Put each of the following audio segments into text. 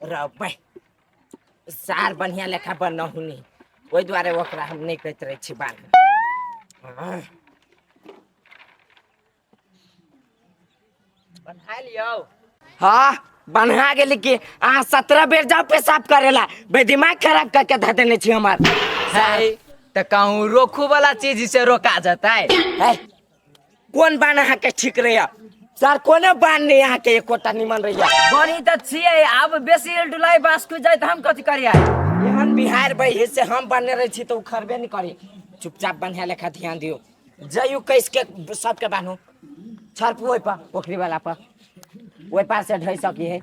रबै सार बढ़िया लेखा बनहु नहि, ओहि दुआरे ओकरा हम नहि कहैत रहै छी बान्ह। बन्हा लियौ। हाँ बन्हा गेली कि अहाँ 17 बेर जाओ पेशाब करेला बे, दिमाग खराब करके धऽ देने छी हमर। है तऽ कहूँ रोकू वाला चीज से रोका जतै। है कोन बान अहाँके ठीक रहैया सर? कोनो बान नहीं अहाँके एकोटा निमन रहैया। बनी तऽ छियै, आब बेसी डुलाई बास खुजि जाय तऽ हम कथी करियै? एहन बिहार बही से हम बनने रहै छी तऽ उखड़बे नहीं करी। चुपचाप बन्हा लेखा ध्यान दियौ। जइयो कैस के सबके बान्हू, छरपू ओहि पर, पोखरी वाला पर, ओहि पार से ढहि सकी है।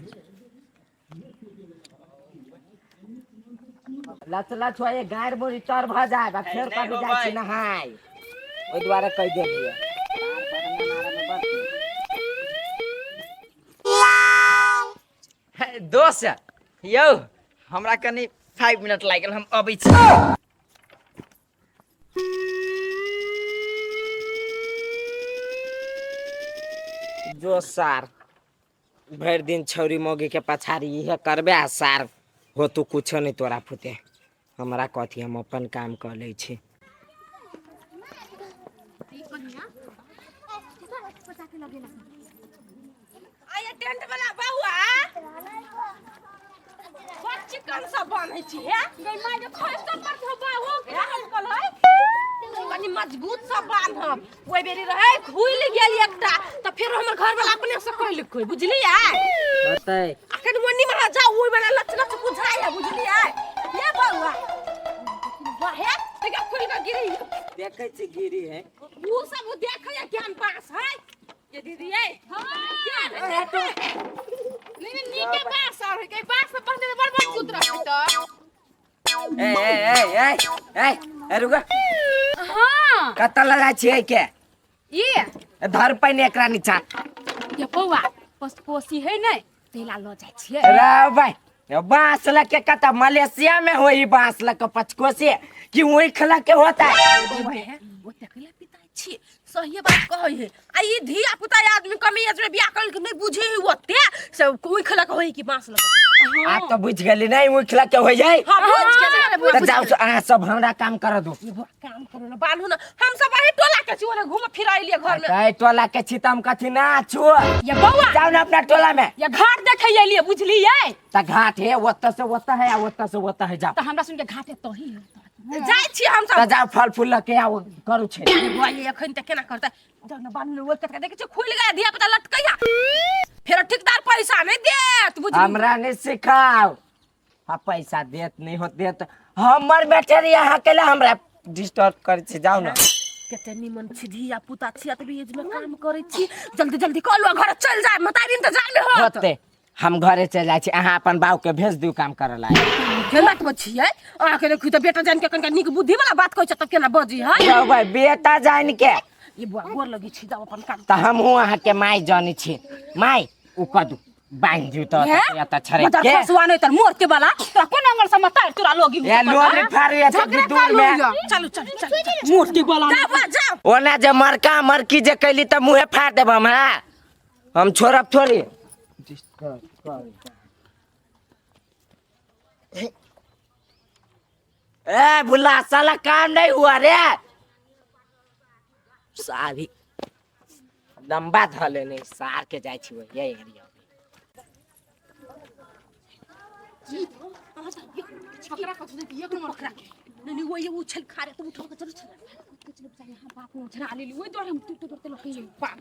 लच लच हो गायर मुड़ी तर भ जाए आ फेर नहि कभी हो जाइ छी भाई। नहाय, ओहि दुआरे कहि देलियै। हे, दोस्त यौ, हमरा कनि 5 मिनट लागि गेल, हम अबै छी। जो सार भरि दिन छौरी मौगी के पछाड़ी इहे करबे आ सार हो तू कुछो नहीं तोरा फुते। हमरा कथी, हम अपन काम कर लै छी। आये टेंट वाला बउआ, बड़ चिकन सब बान्है छी हे गई माय, जे खसि तऽ पड़तौ बाबू के हम कहलै कनि मजबूत सब बान्हब। ओहि बेरी रहै खुलि गेल एकटा तऽ फेर हमर घर वाला अपने से कहलकै, बुझलियै? होतै। अखन ओन्नी में जाउ, ओहि वाला लच लच बुझाइ, बुझलियै? ये बउआ वाह हे देखा खुलि कऽ गिरी। देखै छी गिरी है। उ सब उ देखै ज्ञान पास है ये दीदी ये। हां ज्ञान है देखै। नहीं नहीं, नीके बांस और है के बांस सब बांधे बड़ मजबूत रहै त। ए ए ए ए ए ए रुक। हां। कतऽ लगा छियै के? ये धर पहिने एकरा नीचा। ये बौआ पस कोसी है नै तैला ल जाइ छियै। रे भाई, बांस लके कतऽ मलेशिया में होई बांस लके पचकोसी कि ऊख लके होता है? बौआ हे ओते कैला पिताइ छी, सही बात कहै है। आ ई धिया पुता आदमी कमी एज में बियाह करल के नहीं बुझे है ओते से ऊख लके होई कि बांस लके। आब तो बुझ गेली नहीं ऊख लके होइ जाय। हां बुझ गेली। तऽ जाउ अहाँ सब हमरा काम कर दू। ये बौआ काम करू ना, बान्हू ना। हम सब अही टोला के छी, ओने घूम फिर अइलिए घर में। तै टोला के छी तऽ हम कथी ना छु? ये बौआ जाउ ना अपना टोला में। ये घाट देखे अइलिए, बुझलिए? तऽ घाट है ओतऽ से ओतऽ है आ ओतऽ से ओतऽ है, जाउ। तऽ हमरा सुन के घाट है तही है जाइ छी हम तऽ सब। जाउ फल फूल लऽ के आउ, करू छै। ये बौआ ये अखन तऽ केना करतै? जाउ ना बान्हू, ओइ कतका देखै छी खुलि गेल, धिया पुता लटकैया, फेर ठेकेदार पैसा नहि देत, बुझली? हमरा नहीं सिखाउ। आ पैसा देत नहीं हो देत, हमर बैटरी अहाँ के हमरा डिस्टर्ब करै छी, जाउ ना। कते निमन छी धिया पुता छी, एतबी एज में काम करै छी। जल्दी जल्दी कऽ लू, घर चलि जाय, मतारी इंतजार में होत। होते, हम घरे चलि जाइ छी, अहाँ अपन बाबू के भेज दियौ काम करऽ ला। केना के छियै अहाँके? देखी तऽ बेटा जान के कनिका नीक बुद्धि वाला बात कहै छै तब केना बजी है। यौ भाई, बेटा जान के ये बुआ गोर लगी छी, जाओ अपन काम। तऽ हमहूँ अहाँके माय जानै छी। माय ओ कदू बान्हि दियौ तऽ हे? एतऽ छड़े मदर के फसुआ नहीं तर मोर के वाला तोरा कोन अंगल से मतार तोरा लोगी। ए लोरी फाड़ू एते दूर में। चलू चलू चलू चलू, मोर के वाला जाओ जाओ। ओना जे मरका मरकी जे कैली तऽ मुँहे फाड़ देब हम। हाँ हम छोड़ब थोड़ी। ए भुल्ला साला काम नहीं हुआ रे, सारी लंबा धले नहीं सार के जाइ छी ये एरिया। पकड़ा कथु दे, एक नंबर पकड़ा। नहीं नहीं, वो ये उछल खा रे, तुम उठो के चलो चलो चलो बेचारे। हां बाप ने उछला लेली, ओइ दुआरे हम टूटे टूटे लके ये बाप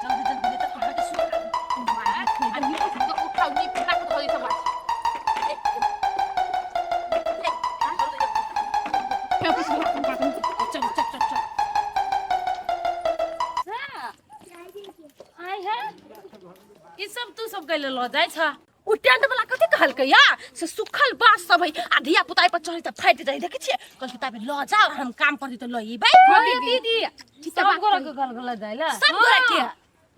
जल्दी जल्दी नहीं तो कहाँ के सुखा। उठाओ नहीं पकड़ा के धोई सब। चल चल चल चल। आय है ई सब तू सब कैले ल जाइ छ? उ टेंट वाला कथी कहलकै या से सुखल बांस सब है आ धिया पुता पर चढ़े त फाटि जाइ, देखै छियै? कहलकै ताबे ल जाओ, हम काम कर दी त ल अइबै। हाँ दीदी, ठीक सब बात गोरा कहली। के गल गल जाइ ला सब गोरा के।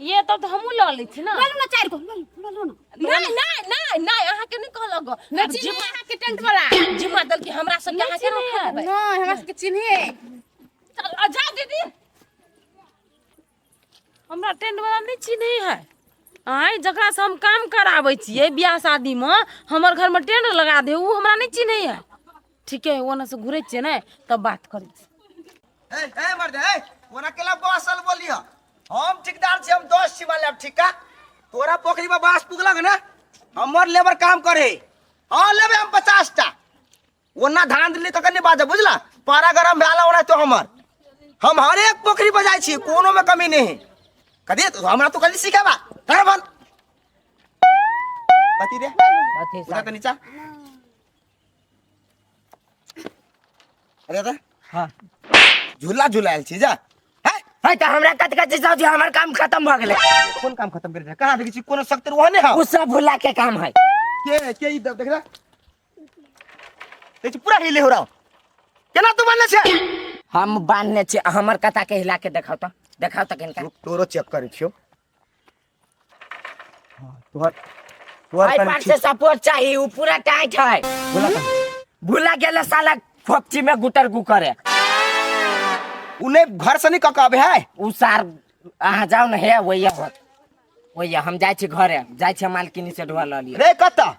ये तब तो हमहूँ ल लै छी ना। लऽ लू ना, चारि गो लऽ लू, लऽ लू ना। नहीं नहीं नहीं नहीं, अहाँ के नहीं कहलक गो। नहीं चिन्हे अहाँ के टेंट वाला। जिम्मा देलकै हमरा सबके, अहाँ के रोका देबै। नहीं हमरा सबके चिन्हे। चल आ जाओ दीदी। हमरा टेंट वाला नहि चिन्है है। आँय, जकरा से हम काम कराबै छियै बियाह शादीमे, हमर घरमे टेंट लगा दे, ओ हमरा नहि चिन्है है। ठीके है, ओना से घुरै छियै ने तब बात करै छी। ए ए मर्द, ए ओना केला बसल बोलियो, हम ठेकेदार छी, हम 10 छी वाले ठिका। तोरा पोखरी में बांस पुगलक ना, हमर लेबर काम करे। हाँ लेबे हम 50 टा। ओना धान दिल्ली तक नहीं बाजब, बुझला? पारा गरम भेला ओना तो हमर, हम हर एक पोखरी पर जाइ छी, कोनो में कमी नहीं है। कदी तो हमरा तो कली सिखेबा कर बन कथी रे? कथी? उठा के नीचा। अरे रे। हाँ। झूला झुलायल छी जा है। है तऽ हमरा कत कत साउजी, हमर काम खत्म भऽ गेलै। कोन काम खत्म करे? कहाँ देखै छी कोनो शक्ति ओहने है? उ सब भुला के काम है। के के ई देख रहा, देख पूरा हिले हो रहा। केना तू बान्हले छै? हम बान्हने छी। हमर कथा के हिला के देखाउ तऽ, देखाउ तऽ कनिका। रुक, तोरो चेक करै छियौ। हाँ, तोहर तोहर एहि कनि पर से ठीक। सपोर्ट चाही, उ पूरा टाइट है। बोला कनि। भुला गेलै साला खोपची में गुटर गु करे। उ नहि घर से नहीं कऽ के आबै है। उ सार अहाँ जाउ ने, हे वही होत वही। हम जाइ छी घरे, जाइ छी मालकिनी से ढोआ लऽ लिअ। रे कतऽ?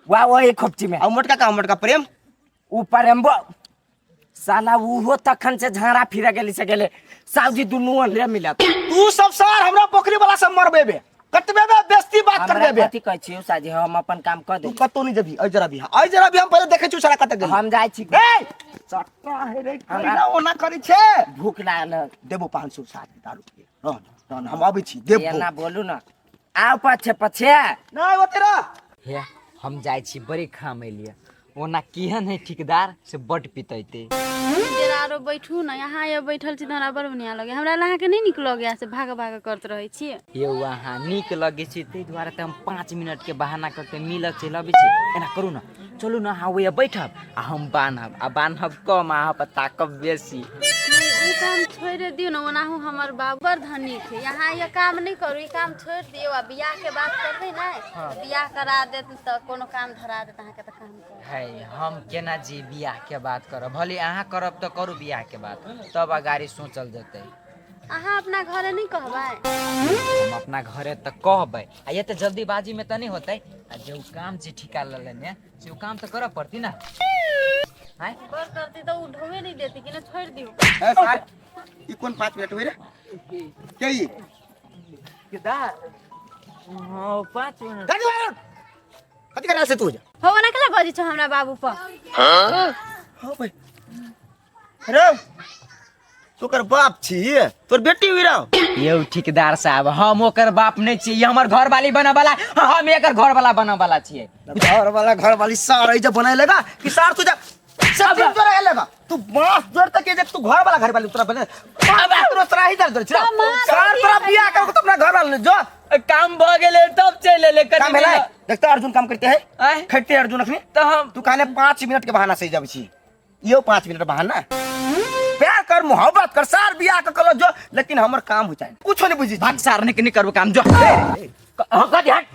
वाह, वही खोपची में। आ मोटका का, मोटका प्रेम? उ प्रेमबो साला उहो तखन से झाड़ा फिरे गेली से गेले साउजी, दुनू रे मिलत। तू सब सार हमरा पोखरी वाला सब मरबेबे कटबेबे, बेस्ती बात हमरा करबेबे। कथी कहै छी साजी, हम अपन काम कऽ तू दे। कतौ नहीं जेबी। अइ जरा भी, अइ जरा भी, हम पहिले देखै छियौ सारा कतऽ गेली। हम जाइ छी। ए चट्टा हे रे, हमरा कैला ओना करै छै? भूख लागल है। देबो 500 सात दारू के। रह रह, हम अबै छी, देबो। एना बोलू ना, आउ पछे पछे। नहीं ओते रह। हे, हम जाइ छी, बड़ी खाम एलियै। ओना केहन है ठेकेदार से बड पितैते। देर आरो बैठू ने यहाँ, ये बैठल छी तऽ हमरा बड़ बढ़िआँ लगैए। हमरा लए अहाँके नहि नीक लगैए से भाग भाग करैत रहै छी। यौ अहाँ नीक लगै छी, ताहि दुआरे तऽ हम 5 मिनटके बहाना कऽ के मिलऽ चलि अबै छी। एना करू ने, चलू ने अहाँ ओहिया बैठब आ हम बान्हब, आ बान्हब कम, अहाँ पर ताकब बेसी। नहि, ओ काम छोड़ि दियौ ने। ओनाहु हमर बाबू बड़ धनिक है। यहाँ ये काम नहि करू, ई काम छोड़ि दियौ आ बियाहके बात करबै ने, बियाह करा देत तऽ कोनो काम धरा देत अहाँके तऽ काम करब। है, हम केना जी बियाहके बात करब? भले अहाँ करब तऽ करू बियाहके बात, तब अगाड़ी सोचल जेतै। अहाँ अपना घरे नहि कहबै? हम अपना घरे तऽ कहबै, आ ये तऽ जल्दीबाजीमे तऽ नहि होतै। आ जे ओ काम जे ठिका लेलनि से ओ काम तऽ करऽ पड़ती ने। आँय? कर करती तऽ ओ ढोवे नहि देती कि ने, छोड़ि दियौ। ए सार, ई कोन 5 मिनट होइ रे? के ई? हाँ, 5 मिनट। कथी बात? कथी करै से तू? हो, ओना केला बजै छौ हमरा बाबू पर? हाँ भाई, रे तू ओकर बाप छी, तोर बेटी हुई रहो। यौ ठेकेदार साहब, हम ओकर बाप नहि छियै। ई हमर घरवाली बनऽ वाला, हम एकर घरवाला बनऽ वाला छियै। घर वाला घर वाली सार ऐसे बनाए लगा कि सार तू जा सब दिन तोरा लगा, तू बांस जोड़ तक के जे तू घर वाला घर वाली तोरा बने तोरा तोरा ही दर दर सार तोरा बियाह कर तो अपना घर वाला जो काम भऽ गेलै तब चलि एलै। काम भेलै? देखते अर्जुन काम करते है। आँय? खटते अर्जुन अखनी। तऽ हम तू कहने 5 मिनट के बहाना से जब छी, यो 5 मिनट बहाना। प्यार कर, मोहब्बत कर, सार बियाह कर कलो जो, लेकिन हमर काम हो जाए कुछो नहीं बुझी। भाग सार, नहीं नहीं करबो काम जो। हाँ, कथी हट,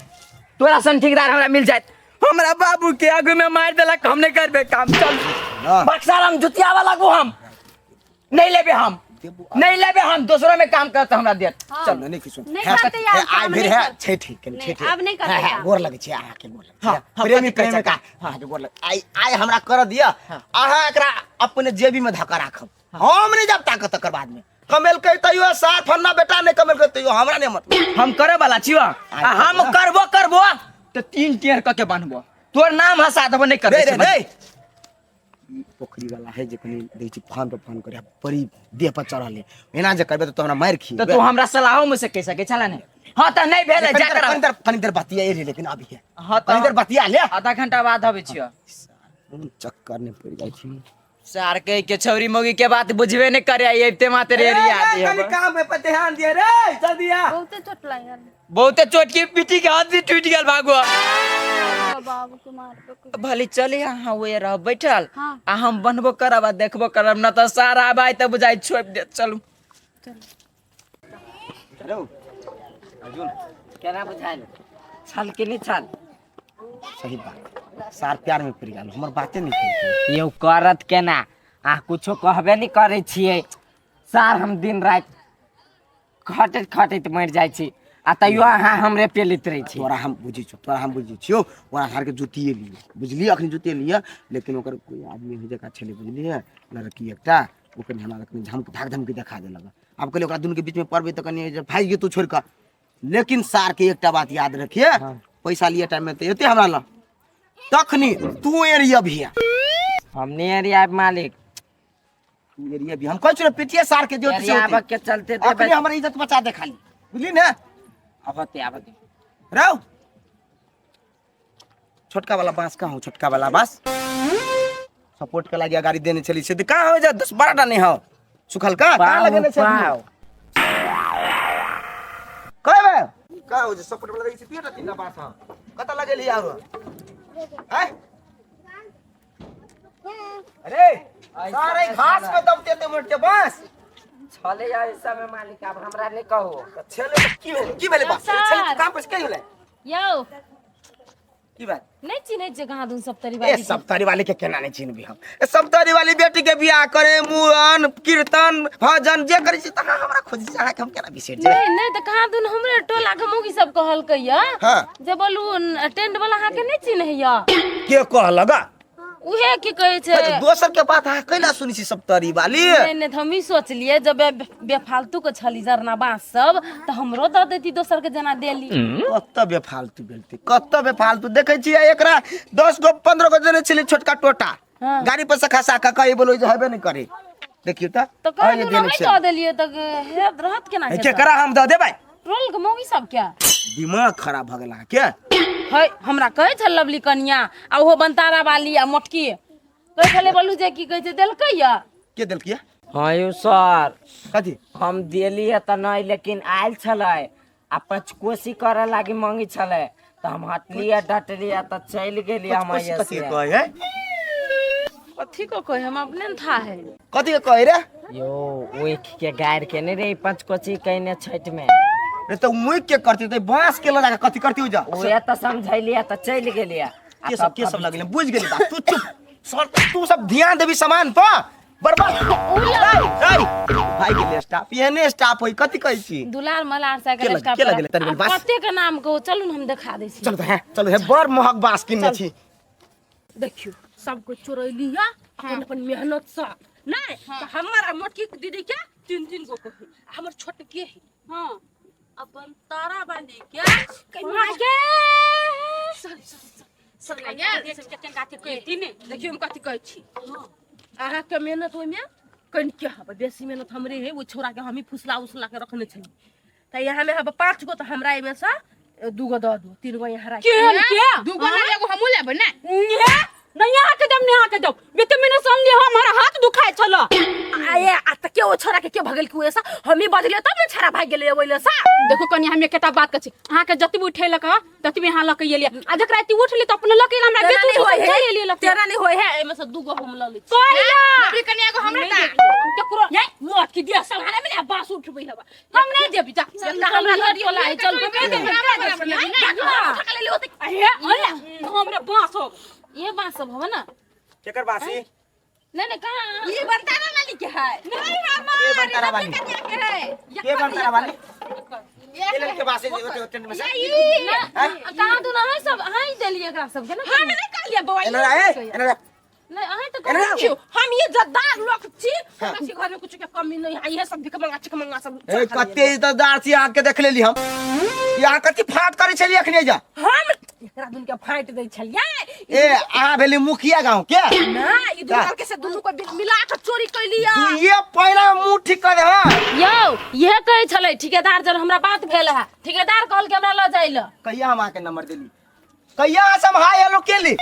तोरा सन ठेकेदार हमरा मिल जायत, हमरा बाबू के आगू में मारि देलक। हम नहीं करबे काम, चल। ना। बक्सार हम जुतियावा लागू, हम नहीं लेबे, हम नहीं लेबे, हम दोसरो में काम करत हमरा देत। चल नहीं किछु नहि करतै यार, आइ काम भेल नहि है करतै। छठि कनि नहि, छठि आब नहि करतै हाँ, हाँ, काम। गोर लगै छै अहाँके, गोर लगै हाँ, छै। हाँ, प्रेमी कथी कहै प्रेमिका छै? अहाँके गोर लगै। आइ आइ हमरा कर दिअ, अहाँ एकरा अपने जेबी में धक्का राखब, हम नहि जाब ताकत। तकर बाद में कमेलकै तैयो साथ फन्ना बेटा, नहि कमेलकै तैयो हमरा नहि मतलब। हम करे वाला छियो, आ हम करबो करबो तऽ 3 टेर कऽ के बान्हबो, तोर नाम हंसा देबो। नहीं रे करबे। रे रे, ई पोखरी वाला है जे कनि देखै छी फोन पर फोन करे, बड़ी देह पर चढ़ल है। एना जे करबै तऽ तू हमरा मारि खी। तऽ तू हमरा सलाहो में से कहि सकै छला ने। हाँ, तऽ नहीं भेलै, जा कर। कनि देर, कनि देर बतिया रे, लेकिन अभी है। हाँ, कनि देर तऽ बतिया ले। आधा घंटा बाद अबै छियो। कोन चक्कर नहीं पड़ जाइ छी। सार कह के छौरी मौगी के बात बुझबे नहीं करे, अबते मात्र एरिया कनि काम पे ध्यान दिए रे, जल्दी आ। बहुते चोट लागल। बहुते चोट के पीटी के हाथ भी टूट गेल भागो। बाबू के मारबो। भले चले, अहाँ ओए रह बैठल। हाँ। आ हम बनबो करब आ देखबो करब, न तऽ सारा भाई तऽ बुझाइ छोड़ि देत। चलू। हेलो अर्जुन। केना बुझायल छल कि नहि छल? सही बात, सार प्यार में पड़ गेल, हमर बाते नहीं केलकै। यौ करत केना, अहाँ कुछो कहबे नहि करै छियै सार, हम दिन राति खटैत खटैत मरि जाइ छी आ तैयो अहाँ हमरे पेलैत रहै छी। तोरा हम बुझै छियौ, तोरा हम बुझै छियौ। ओकरा सारके जुतिए लियै, बुझलियै? अखनी जुतिए लियै, लेकिन ओकर कोइ आदमी होइ जकाँ छलै, बुझलियै? लड़की एकटा ओ कनि हमरा कनि झमक धाक धमकी देखा देलक। आब कहलियै ओकरा दुनूके बीचमे पड़बै तऽ कनि जे भागि जेतौ छोड़ि कऽ। लेकिन सारके एकटा बात याद रखिए, पैसा लिए टाइममे तऽ एते हमरा लग, तखनी तू एरिया भी हम नहीं एरिया मालिक। तू एरिया भी हम कहै छियौ पिटिए सार के जो एरिया के चलते देबै। अखनी हमर इज्जत बचा दे खाली, बुझली ने? आबते आबते रहो। छोटका वाला बांस कहाँ हो? छोटका वाला बांस सपोर्ट के लागी गाड़ी देने चली से कहाँ हो जा? 10-12 टा नहीं हो सुखल का कहाँ लगेने छै? पाव। कहबे कहाँ हो जे सपोर्ट वाला देखै छी? तीनटा तीनटा बांस हँ, कतऽ लगेली आरो? आँय? अरे सारे घास में दबते ते मोट के बांस छले ऐसा में मालिक, अब हमरा नहीं कहो। छेले तऽ की भेलै? की भेलै बांस छेले तऽ काम पर की भेलै? यौ की बात? नहीं चिन्है छियै कहाँ दुन सप्तरी ए वाली? सप्तरी वाली के केना नहीं चिन्हबी हम? ए सप्तरी वाली बेटी के बियाह करे, मुड़न कीर्तन भजन जे करै छी तहाँ हमरा खोजी छी, अहाँके हम केना बिसरि जेबै? नहीं नहीं, तऽ कहाँ दुन हमरे टोला के मौगी सब कहलकै या हाँ। जे बोलू टेंट वाला अहाँके नहीं चिन्हैया। के कहलक? उहे की कहै छै। दोसर के बात अहाँ कैला सुनै छी सप्तरी वाली? नहीं नहीं, तऽ हम ई सोचलियै जब बेफालतू के छली जरना बाँस सब तऽ हमरो दऽ देती दोसर के जेना देली। कतऽ बेफालतू भेलती? कतऽ बेफालतू? देखै छियै एकरा 10 गो 15 गो देने छलै छोटका टोटा। हाँ। गाड़ी पर से खसा कऽ कही बोलो जे हेबे नहि करे। देखियौ तऽ तऽ कहाँ अहिने दुन देने अहीं छै। दऽ देलियै तऽ हे रहत केना के? केकरा हम दऽ देबै? टोल के मौगी सब के। दिमाग खराब भऽ गेल अहाँके। है हमरा कहै छल लवली कनिया आ ओहो बनतारा वाली आ मोटकी कहै छलै बोलू जे की कहै छै देलकै या। के देलकै? हाँ यौ सर। कथी? हम देलियै तऽ नहि, लेकिन आयल छलै आ पचकोसी करऽ लागी मंगी छलै तऽ हम हटलियै डटलियै तऽ चलि गेलियै हम। कथी एहिसे कहै है? कथी को कहै हम अपने ने था है। कथी के कहै रे? यो ओख के गारि के नहि रही पचकोसी कयने छठि में। रे तऽ मुइक के करती तऽ बांस के लगा के कथी करती हो जा? उहे तऽ समझैलियै तऽ चलि गेलियै। आ के सब तब के सब लगले बुझ गेली बात। तू चुप सर, तू सब ध्यान देबी सामान पर बर्बाद। भाई गेलै स्टाफ, एहने स्टाफ होई। कथी कहै छी? दुलार मलार से के लग- के लगेले तनी बास? कते के नाम कहू? चलू ने हम देखा दै छी। चल तऽ हे, चल हे, बड़ महग बांस किनने छी। देखियौ सबको चोरैली है अपन अपन मेहनत से नहीं तो हमर आ मोटकी के दीदी के तीन तीन गो के है, आ हमर छोटके है। हाँ अपन तारा बाली के के सॉरी सॉरी सॉरी, देखियौ हम कथी कहै छी। अहाँके मेहनत ओहिमे कनिके हब, बेसी मेहनत हमरे है। ओ छोड़ा के हमही फुसला उसला के रखने छलियै तऽ यहाँ में हब 5 गो, तऽ हमरा एहिमे से 2 गो दऽ दू, 3 गो यहाँ राखि। केहन के? 2 गो ना, एगो हमहूँ लेबै ने। नहीं यहाँ के दम, नहीं यहाँ के दम। बेते महीने से अनलियै, हमारा हाथ दुखाय छल। आ ये आ तऽ के ओ छोड़ा के के भगेल के ऐसा हमही बजलियै तब ने छोड़ा भागि गेलै ओहि सा। देखो कनी, हम एकटा बात कहै छी, अहाँके जतबी उठेलक हँ ततबी अहाँ लऽ के एलियै, आ जकरा एते उठली तऽ अपने लऽ के एलियै, हमरा तेना बेच नहीं होय चलि है, एलियै लऽ के। तेना नहीं होय है, एहिमे से 2 गो हम लऽ लै छी। कैला? लबरी कनी एगो हमरा दा। केकरो ये मोट की दिया संहारे में ने बांस उठबै हवा। हम नहीं देबी, जा। एकटा हमरा लऽ दियौ ला, चल। हमरे बांस हो ये बाँस सब हवे ना? केकर बासी? नहीं नहीं, कहाँ ई बनतारा वाली के है। नहीं के बनतारा वाली? के बनतारा वाली? के लड़के बासी जे टेंट में से? कहाँ दुना अहीं सब अहीं देलियै एकरा सबके ने? हम नहीं कहलियै बौआ। एना रे, एना रे। नहीं अहीं तऽ एना रे। देखियौ हम ये जद्दार लोक छी, हमरा छी घर में कुछ के कमी नहीं है, इहे सब भिख मंगा छिक मंगा सब। ए कते इज्जतदार छी अहाँके देख लेली हम। ई अहाँ कथी फाट करै छलियै अखने जा? हम एकरा दुन के फाटि दै छलियै। ए अहाँ भेली मुखिया गाँव के ना ई दुनू लड़के से दुनू को मिला के चोरी कैलियै। दुइये पहिला मुंह ठीक कर दे। हाँ यौ इहे कहै छलै ठेकेदार, जब हमरा बात भेल है ठेकेदार कहलकै हमरा लऽ जाइ लए। कहिया हम अहाँके नंबर देली? कहिया अहाँ सब हाय हेलो केली?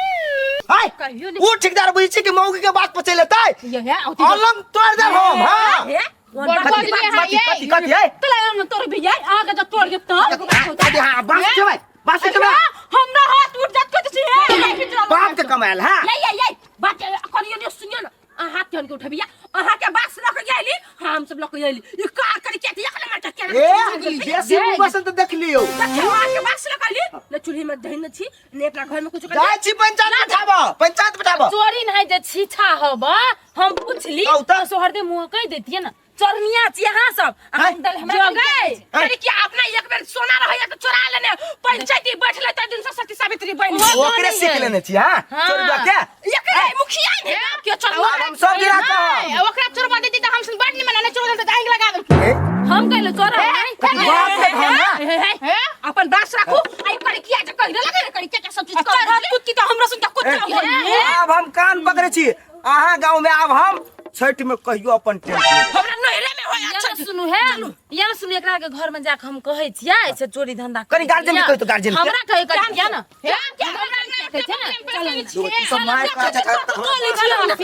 हाय कहियो नहीं। ऊ ठेकेदार बुझै छी कि मौगी के बात पचै लेतै? ये औती अलंग तोड़ देब हम। हाँ हे कथी कथी कथी कथी है? तोला तोड़ भी जाय अहाँके जब तोड़ देब तऽ कथी? हाँ बास छेबै, बास छेबै। हमरा हाथ उठ जात कथी छी हे? बाप के कमायल। हाँ ये ये ये बात कनियो ने सुनियो ना, अहाँ केहन के उठबिया? अहाँ के बास लऽ के गेली, हम सब लऽ के गेली, ई कार करी के एक नंबर के केना ए बेसी मुंह बसन तऽ देख लियौ। देखियौ अहाँ के बास लऽ के गेली ने, चूल्ही में दही ने छी ने अपना घर में कुछ कर। जाइ छी पंचायत बैठाबऽ, पंचायत बैठाबऽ। चोरी नहीं जे छीछा हब, हम पूछली कहू तऽ। सोहरदे मुँह कहि देतियै ने। चोरनिया छी अहाँ सब आ हम दल हमरा जो गए अरे कि अपना एक बेर सोना रहैया तो चोरा लेने पंचायती बैठले त दिन से सती सावित्री बन ओकरे सीख लेने छी हां चोरबा के एकरे मुखिया ने के चोरवा हम सब गिरा कह ओकरा चोरवा देती त हम सुन बड़ निमन ने चोर देते त आंग लगा देलखिन हम कहले चोरा नहीं कथी बाप के धन ना हे अपन बास राखू आई करे किया जे कहि लगे करे के सब चीज कर कुत्ती त हमरा सुन त कुत्ता होई आब हम कान पकड़े छी अहाँ गाँव में आब हम छठ में कहियो अपन टेंट नहीं। हमरा नहरे में होय या अच्छा न सुनू हे या न सुनू एकरा के घर में जाके हम कहै छियै से चोरी धंधा कनी गार्जियन के कहि तो, गार्जियन के। हमरा कहे के छियै न हे हमरा के कहै छै न चलू तू सब मार करा छै,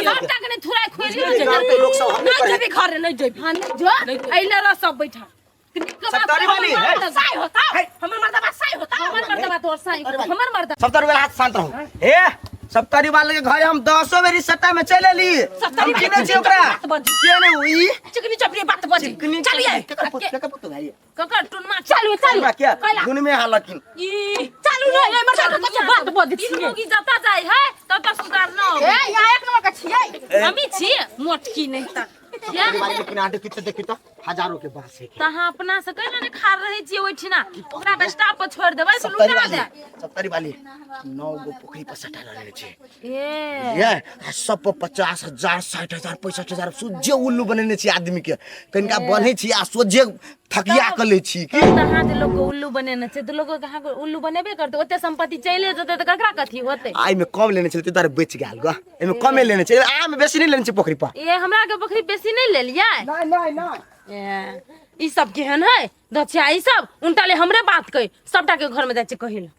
सबटा के नहीं थुराइ खोलि लै छै गाँव के लोग सब हमरे नहीं करे जेबी घर नहीं जेबी हां नहीं जो अइले रह सब बैठा सत्तारी वाली, हे। साई होता हे। हमर मर्दबा साई होता हमर मर्दबा तोर साई हमर मर्दबा सप्ताह वाला हाथ शांत रहो ए सप्तारी वाले के घर हम दसो बेरी सट्टा में चल एली हम किने छी ओकरा बात बजी। के ने हुई चिकनी चपड़ी बात बजी चिकनी चलिए केकर पुत केकर पुत भाई ककर टुनमा चलू चलू हमरा के गुन में हालकिन ई चलू नहीं ए मर्दबा कछु बात बजी तीन मोगी जता जाय है तब तक सुधार न ए यहाँ एक नंबर के छियै हमी छी मोटकी नहीं त वाले के किनारे किते देखी तो हजारों के बांस है त अहाँ अपना से कैला ने खा रहे छियै ओहिठिना ओकरा के स्टाफ पर छोड़ देबै से सप्तारी लुटा वाली दे सप्तारी वाली नौ गो पोखरी पर सटा लेने छी ए ये आ सब पर 50,000 60,000 65,000 सोझे उल्लू बनेने छी आदमी के कनिका बन्है छी आ सोझे थकिया कऽ लै छी की तऽ अहाँ जे लोक उल्लू बनेने छै तऽ लोक अहाँके उल्लू बनेबे करतै ओते संपत्ति चलि जेतै तऽ ककरा कथी होतै आ एहिमे कम लेने छलै ताहि दुआरे बचि गेल ग एहिमे कमे लेने छै आम बेसी नहि लेने छै पोखरि पर ए हमरा के पोखरि बेसी नहि लेलियै नहि नहि नहि ए, ई सब केहन है दछिया ई सब उनटा ले हमरे बात कही सबटा के घर में जाइ छै कहै लए।